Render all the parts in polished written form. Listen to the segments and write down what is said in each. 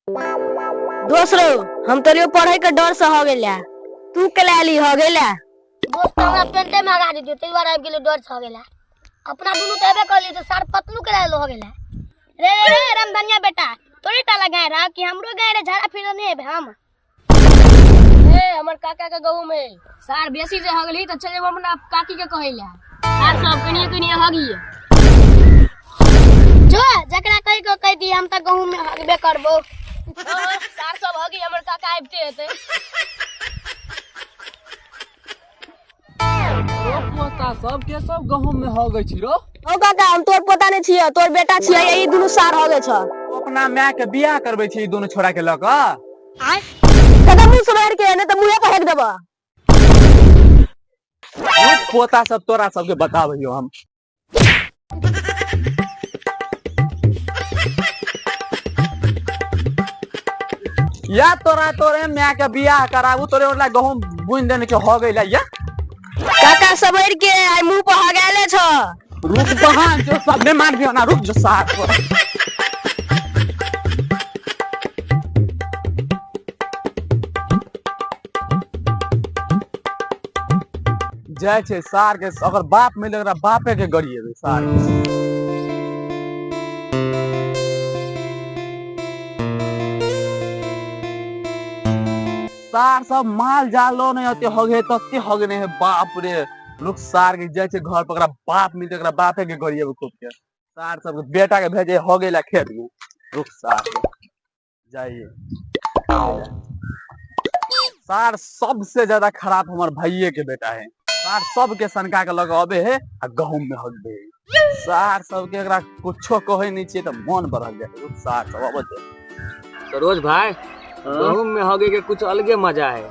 दोसरो हम तोरे पढ़े के डर से हो गेला, तू के लाली हो गेला। दोस्त हमरा पेंटे में हगा दियो, ताहि दुआरे आबि गेलो, डर से हो गेला। अपना दुनू तऽ एबे करली तऽ सार पतलू के लाल हो गेला। रे रे रे रामधनिया बेटा, तोरे टा लगाए रहा कि हमरो गाय रे झाड़ा फिर नहीं हेबे हम। ए हमर काका के गहूम है सार बेसी जे हगली तऽ चल जेबो अपना काकी के कहै ला। सार सब कनिए कनिए हगिए। जो जकरा कहि के कहि दी, हम तऽ गहूम में हगबे करबो। हाँ, सार सब हगी, हमर काका आबिते हेतै। ओ पोता सब के सब गहूम में हगै छी रो। ओ काका, हम तोर पोता नहीं छियै, तोर बेटा छियै। ई दुनू सार हो गेल छ। अपना माय के बियाह करबै छी ई दुनू छोड़ा के लऽ कऽ। काका मुंह सुधार के, नहीं तऽ मुंहे पर हेक देबऽ। ओ पोता सब तोरा सबके बताबैयो हम। या तोरा तोरे माय के बियाह कराबू, तोरे ओला गहूम बुनि देने के हो गेल या। काका सबर के, आई मुंह पर हगाले छ। रुक बहान जो सब ने मार दियो ना, रुक जो साथ पर। जाइ छै सार के, अगर बाप मिले ओकरा बापे के गरिएबै सार के। सार सब माल जालो नहीं होते हगे तते हगने है, बाप रे। रुक सार के, जाइ छै घर पर, ओकरा बाप मिलते ओकरा बापे के गरिएबै खूब के। सार सब के बेटा के भेजे हगे ला खेत में। रुक सार के जाइए। सार सबसे ज्यादा खराब हमार भाइये के बेटा है। सार सबके सनका के लग अबे है आ गहूम में हगबे है। सार सबके एकरा कुछो कहे नहीं छियै तऽ मन बढ़ल जाय है। सार सब अबे छै। सरोज भाई, गहूम में हगे के कुछ अलगे मजा है।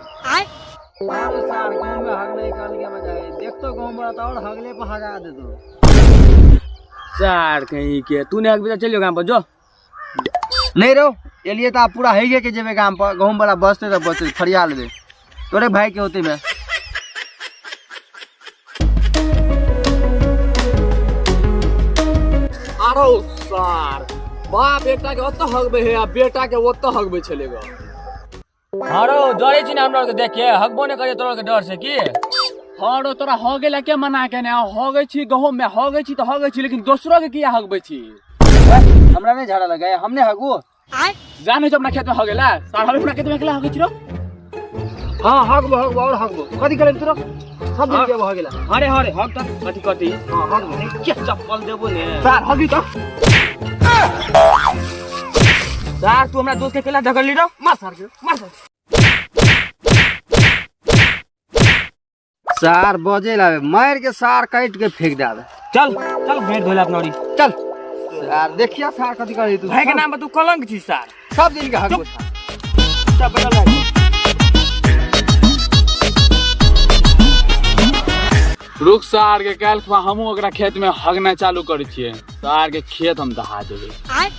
सार गहूम में हगने के अलगे मजा है। देख तो गहूम बड़ा और हगले पर हगा दे दो। सार कहीं के तू नहीं हगबे तऽ चलियो गाम पर जो। नहीं रो एलिए तो आप पूरा हैगे के जेबे गाम पर, गहूम बड़ा बचते तो बचते फरिया लेबे तोरे भाई के होते में। आरो सार बाप बेटा के ओतऽ हगबे है आ बेटा के ओतऽ हगबे छले ग। हरो डरे छी ना हमरा के देख के हगबो नहीं करे तोरा के डर से की। हरो तोरा हगे ला के मना केने, हगे छी गहूम में हगे छी तऽ हगे छी, लेकिन दोसरो के किया हगबे छी? हमरा नहीं झाड़ा लगाए, हमने हगू। जाने जो अपना खेत में हगेला सार, हम अपना खेत में अकेला हगे छी रो। हां हगबो हगबो और हगबो, कथी करे तोरा सब दिन के हगेला। हरे हरे हग त कथी कथी। हां हगबो। के चप्पल देबो ने सार हगी त। सार तू हमरा दोस्त के केला धकली रो, मार सार के मार सार। सार बजे लावे मार के सार काट के फेंक दावे। चल चल भेंट धोला अपना ओरी चल। सार देखिया सार कथी करे तू। भाई के नाम पर तू कलंक छी सार। सब दिन के हगबो सार। चल बदल भाई। रुक सार के, काल्हि खुआ हमहूँ ओकरा खेत में हगना चालू करै छियै। सार के खेत हम दहा देबै।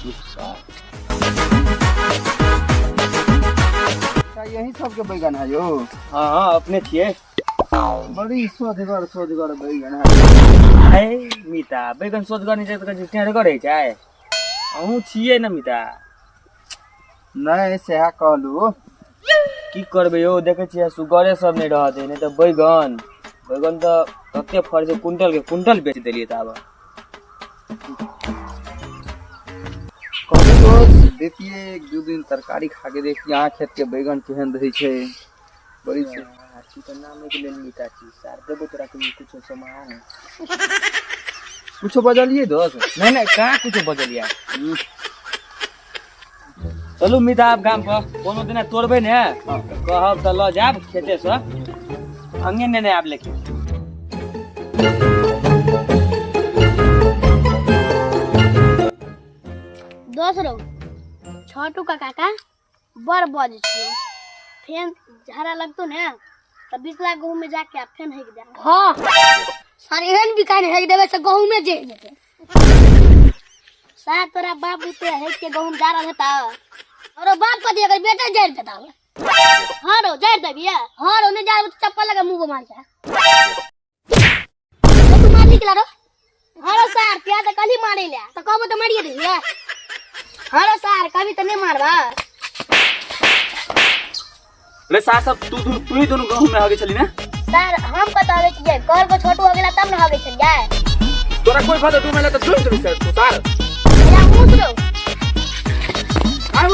रुक सार। यही सबके बैगन है यो। हाँ हाँ अपने छियै। बड़ी सोधगर सोधगर बैगन है। है मिता बैगन सोधगर नहीं छै तऽ कहै छै टेढ़गर होइ छै। अहूँ छियै ने मिता? नहीं सएह कहलू। की करबै यौ, देखै छियै सुगरे सब नहि रहत, नहि तऽ बैगन बैगन तऽ तते फड़ै छै कुंटल के कुंटल बेच देलियै तऽ आब। कहलू दोस्त देतियै एक दू दिन तरकारी खा के देखिए अहाँ खेत के बैगन केहन रहै छै। बड़ी छै। तू तऽ नामे के लेल मिता छी सार, देबो तोरा के कुछो सामान। कुछो बजलियै दोस्त? नहीं नहीं कहाँ कुछो बजलियै। चलू मिता आब गाम पर कोनो दिना तोड़बै ने कहब तऽ लऽ जायब खेते से, अंगे नेने आब लेकिन। दोस्त रो छोटू का काका बड़ बज छियो, फेन झाड़ा लगतो ने तऽ 20 लाख गहूम में जाके आ फेन हेक दे। हाँ सर एहन बिकान हेक देबै से गहूम में जे जेतै। सार तोरा बाप बुते हेक के गहूम जा रहल हेता और बाप कथी अगर बेटा जड़ देता। हाँ रो जड़ देबिया। हाँ रो नहीं जाए तो चप्पल लगा मुंह को मार के। तो तू मार निकला रो। हाँ रो सार प्यार तो कल ही मारे ले तो कहबो तो मारिए देबिया। हाँ रो सार कभी तो नहीं मारबा। रे सार सब तू तू तू ही दोनों गहूम में हगे छली ना? सर हम कत हगे छियै, कहल को छोटू हो गेला तब न हगे छलियै। तोरा कोई कहतो 2 महीना त तू तू सर तू सार। मेरा मुंह सुनो। आउ।